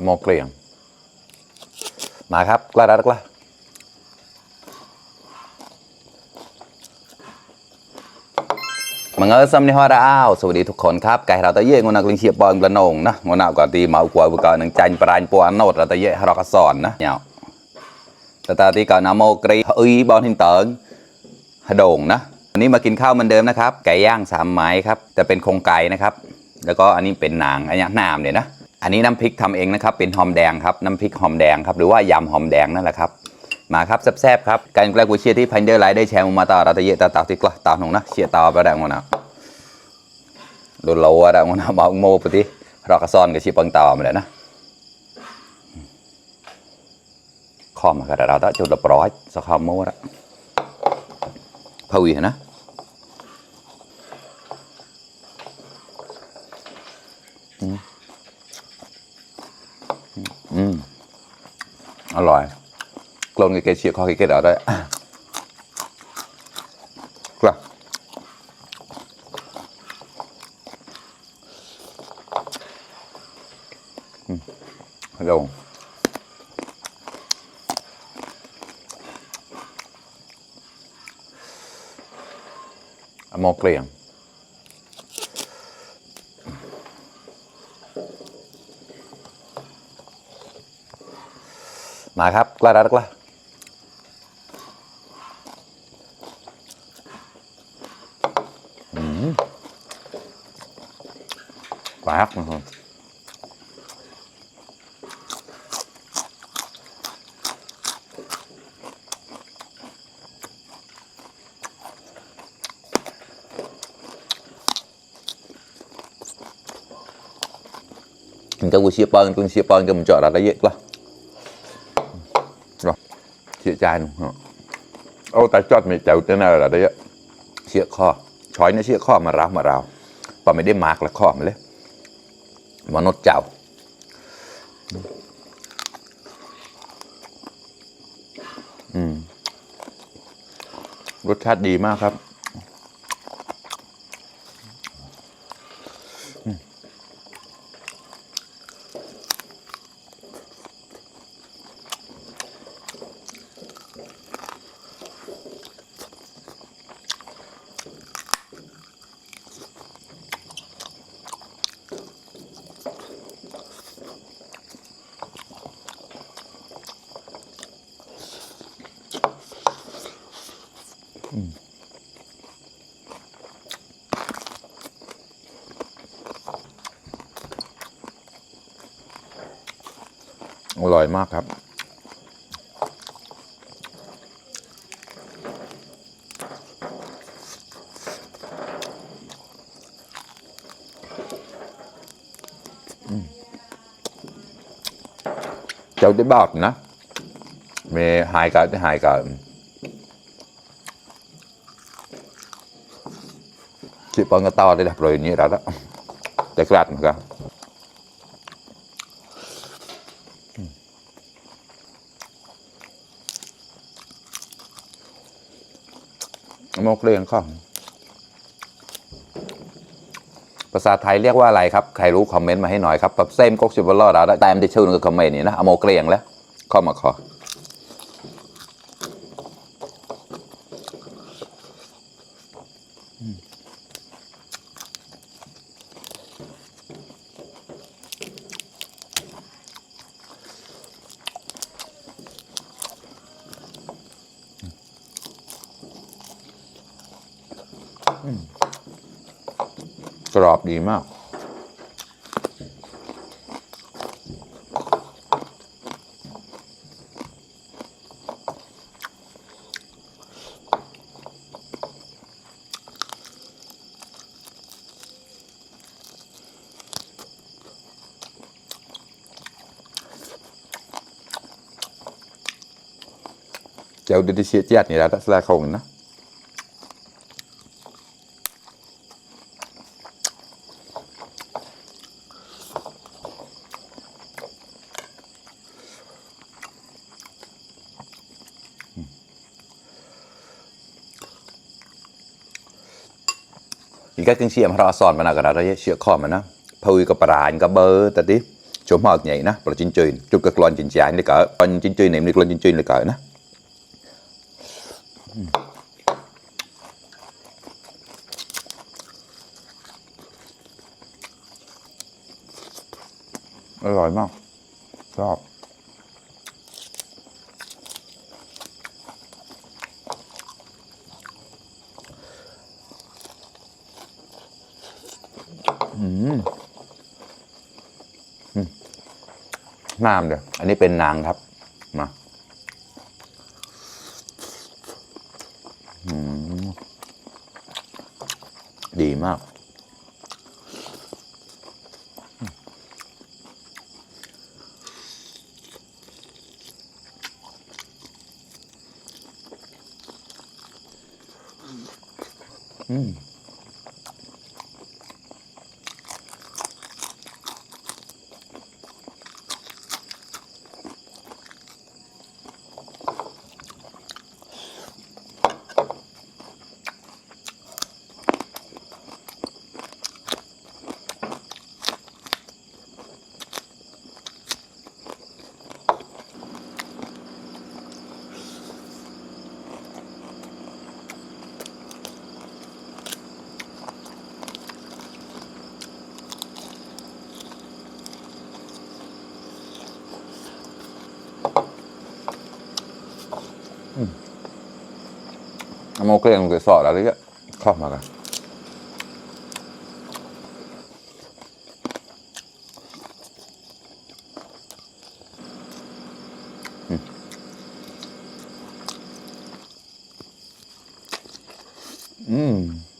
โมเกลียงมาครับกล้าดักละมังเอิญซ้ำในหัวเราสวัสดีทุกคนครับไก่เราตะเย่งนักลิงเชียบบอลกระนงนะงนักก่อนตีเมากว่าบุกการหนึ่งจันปรายปัวโนดเราตะเย่เราก็สอนนะเนี่ยแต่ตาตีก่อนนโมเกลีบอลหินเติงโด่งนะวันนี้มากินข้าวเหมือนเดิมนะครับไก่ย่าง3 ไม้ครับจะเป็นโครงไก่นะครับแล้วก็อันนี้เป็นหนังอันนี้น้ำเนี่ยนะอันนี้น้ำพริกทำเองนะครับเป็นหอมแดงครับน้ำพริกหอมแดงครับหรือว่ายำหอมแดงนั่นแหละครับมาครับแซ่บๆครับการแกล้งกุเชียที่พันเดอร์ไลท์ได้แชร์มาต่อเราตะเย่ต่อติกละต่อหนุ่งนะเชียต่อไปได้หมดนะโดนเราได้หมดนะบอกโมปฏิเรากระซอนกับเชียปังต่อมาเลยนะข้อมากระเราต้องจุดดับร้อยสักข้อโมละพาวีนะอร่อยกลนกับเกชียข้อเกดเอาได้กลับฮัลโหลโมเกลียงมาครับกล้าดักละปากนะครับcái sia pang cho mình chọn là đấy quá rồi chia chai luôn ô ta chót mày chậu thế nào là đấy chia kho chói nó chia kho mà rào và mày đem mạc là kho mày lấy mà nó chậuรสชาติดีมากครับอร่อยมากครับเจ้าได้บอกนะมีหายกันchị bằng cái to đây đẹp rồi như đó đó để gạt mà cảโมกเลียงข้องภาษาไทยเรียกว่าอะไรครับใครรู้คอมเมนต์มาให้หน่อยครับแบบเซมก๊กซิบลอดเราได้แต่ไม่ได้ชื่อในคอมเมนต์นี่นะโมกเลียงแล้วข้อมาขอกรอบดีมากเจ้าดิเชียเจียดนี่แหละตัสลาคงนะอีกก็ครึ่งเชียมเราสอนมาหนักกระดาษเชื่อข้อมันนะพวีกับปราณกับเบอร์แต่ดิโจ chỗ mọt nhảy nó và chín chơi chụp cực lon chín chán để cỡ con chín chơi này mình lon chín chơi để cỡ nó rồi không chอบน้ำเดี๋ยวอันนี้เป็นนางครับมาดีมากเอาโมเกลียงไปสอดอะไรเงี้ยเข้ามากันอืม